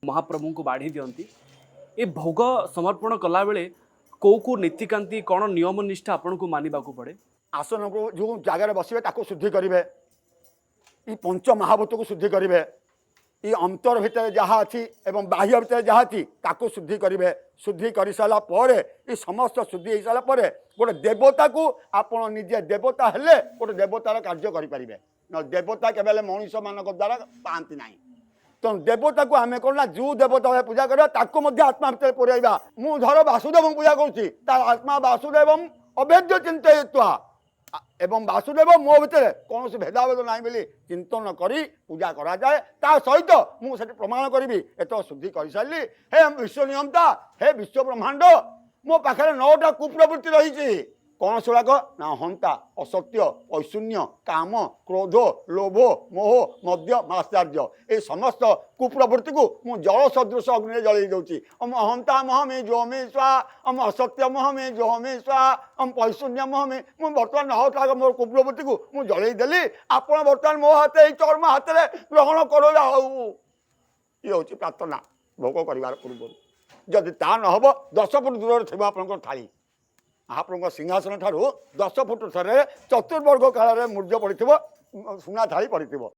ମହାପ୍ରଭୁଙ୍କୁ ବାଢ଼ି ଦିଅନ୍ତି। ଏ ଭୋଗ ସମର୍ପଣ କଲାବେଳେ କେଉଁ କେଉଁ ନୀତିକାନ୍ତି, କ'ଣ ନିୟମ ନିଷ୍ଠା ଆପଣଙ୍କୁ ମାନିବାକୁ ପଡ଼େ? ଆସନକୁ ଯେଉଁ ଜାଗାରେ ବସିବେ ତାକୁ ଶୁଦ୍ଧି କରିବେ, ଏଇ ପଞ୍ଚ ମହାଭୂତକୁ ଶୁଦ୍ଧି କରିବେ, ଏଇ ଅନ୍ତର ଭିତରେ ଯାହା ଅଛି ଏବଂ ବାହ୍ୟ ଭିତରେ ଯାହା ଅଛି ତାକୁ ଶୁଦ୍ଧି କରିବେ। ଶୁଦ୍ଧି କରିସାରିଲା ପରେ, ଏ ସମସ୍ତ ଶୁଦ୍ଧି ହେଇସାରିଲା ପରେ ଗୋଟେ ଦେବତାକୁ ଆପଣ ନିଜେ ଦେବତା ହେଲେ ଗୋଟେ ଦେବତାର କାର୍ଯ୍ୟ କରିପାରିବେ। ନହେଲେ ଦେବତା କେବେ ହେଲେ ମଣିଷମାନଙ୍କ ଦ୍ୱାରା ପାଆନ୍ତି ନାହିଁ। ତେଣୁ ଦେବତାକୁ ଆମେ କ'ଣ ନା ଯେଉଁ ଦେବତା ଭାବେ ପୂଜା କରିବା, ତାକୁ ମଧ୍ୟ ଆତ୍ମା ଭିତରେ ପୁରାଇବା। ମୁଁ ଧର ବାସୁଦେବଙ୍କୁ ପୂଜା କରୁଛି, ତାର ଆତ୍ମା ବାସୁଦେବಂ ଅଭେଦ୍ୟ ଚିନ୍ତୟିତ୍ୱା ଏବଂ ବାସୁଦେବ ମୋ ଭିତରେ କୌଣସି ଭେଦାଭେଦ ନାହିଁ ବୋଲି ଚିନ୍ତନ କରି ପୂଜା କରାଯାଏ। ତା ସହିତ ମୁଁ ସେଠି ପ୍ରମାଣ କରିବି, ଏତ ଶୁଦ୍ଧି କରିସାରିଲି, ହେ ବିଶ୍ୱ ନିୟନ୍ତା, ହେ ବିଶ୍ୱ ବ୍ରହ୍ମାଣ୍ଡ, ମୋ ପାଖରେ 9ଟା କୁପ୍ରବୃତ୍ତି ରହିଛି। କ'ଣ ସେଗୁଡ଼ାକ ନା ଅହନ୍ତା, ଅସତ୍ୟ, ଐଶୂନ୍ୟ, କାମ, କ୍ରୋଧ, ଲୋଭ, ମୋହ, ମଦ୍ୟ, ମାତ୍ସର୍ଯ୍ୟ। এই ସମସ୍ତ କୁପ୍ରବୃତ୍ତିକୁ ମୁଁ ଜଳ ସଦୃଶ ଅଗ୍ନିରେ ଜଳେଇ ଦେଉଛି। ଅମ ଅହନ୍ତା ମହମି ଜୋମି ସ୍ୱା, ଅମ ଅସତ୍ୟ ମହମି ଜୋମି ସ୍ୱା, ଅମ ପୈଶୂନ୍ୟ ମହମି। ମୁଁ ବର୍ତ୍ତମାନ 9ଟା ମୋର କୁପ୍ରବୃତ୍ତିକୁ ମୁଁ ଜଳେଇ ଦେଲି। ଆପଣ ବର୍ତ୍ତମାନ ମୋ ହାତେ, ଏଇ ଚର୍ମ ହାତରେ ଗ୍ରହଣ କର। ଆଉ ଇଏ ହେଉଛି ପ୍ରାର୍ଥନା ଭୋଗ କରିବାର ପୂର୍ବରୁ। ଯଦି ତା ନ ହେବ, 10 ଫୁଟ ଦୂରରେ ଥିବ ଆପଣଙ୍କର ଥାଳି। ମହାପ୍ରଭୁଙ୍କ ସିଂହାସନ ଠାରୁ 10 ଫୁଟ ଥରେ ଚତୁର୍ବର୍ଗ କାଳରେ ମୂର୍ଜ ପଡ଼ିଥିବ, ସୁନା ଥାଳି ପଡ଼ିଥିବ।